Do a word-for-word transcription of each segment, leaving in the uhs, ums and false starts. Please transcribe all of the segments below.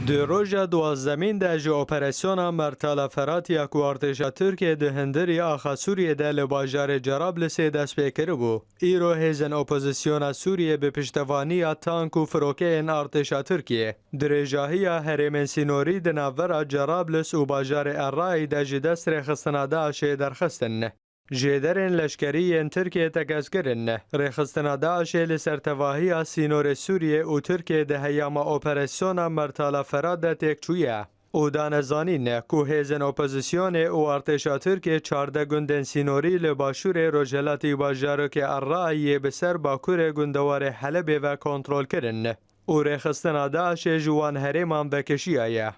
Di roja duwazdemîn de ji operasyona Mertala Feratiya ku artêşa Tirkiyê di hundirî axa Sûriyê de li bajarê Cerablisê dest pê kiribû, îro hêzên opozisyona Sûriyê bi piştevaniya tank û firokeyên artêşa Tirkiyê dirêjahiya herêmên sînorî di navbera Cerablis û bajarê Erraî de ji dest rêxistina DAIŞê derxistin. Jêderên leşkerî yên Tirkiyê tekez kirin. Rêxistina DAIŞê li ser tevahiya sînorê Sûriyê û Tirkiyê di heyama operasyona Mertala Ferat de têk çûye û dane zanîn ku hêzên opozisyonê û artêşa Tirkiyê çardeh gundên sînorî li başûrê rojhilatî bajarokê Erraiyê bi ser bakurê gundewarê Helebê ve kontrol kirin û rêxistina DAIŞê ji wan herêman vekişiyaye.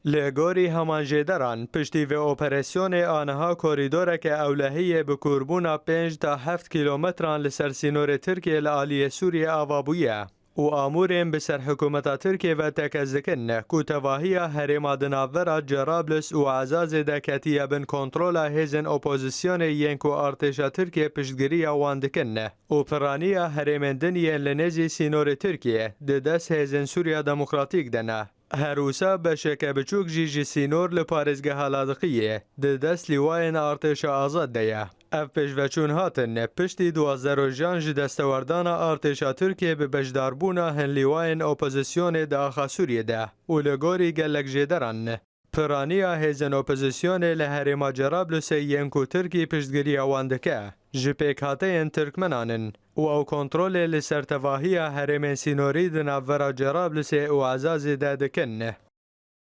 Li gorî heman jêderan, piştî vê operasyonê aniha korîdoreke ewlehiyê bi kûrbûna pênc ta heft kîlometran li ser sînorê Tirkiyê li aliyê Sûriyê ava bûye û amûrên bi ser hikûmeta Tirkiyê ve tekez dikin ku tevahiya herêma di navbera Cerablis û Ezazê de ketiye bin kontrola hêzên opozisyonê yên ku artêşa Tirkiyê piştgiriya wan dikin û piraniya herêmên din yên li nêzî sînorê Tirkiyê di dest hêzên Sûriya Demokratîk de ne. Her wisa beşeke biçûk jî ji sînor li parêzgeha Ladiqiyê di dest lîwayên artêşa azad de ye. Ev pêşveçûn hatin piştî duwazdeh rojan ji destewerdana artêşa Tirkiyê bi beşdarbûna hin lîwayên opozisyonê di axa Sûriyê de û li gorî gelek jêderan, piraniya hêzên opozisyonê li herêma Cerablusê yên ku Tirkî piştgiriya wan dike, ji pêkhateyên Tirkmenan in û ew kontrolê li ser tevahiya herêmên sînorî di navbera Cerablusê û Ezazê de dikin.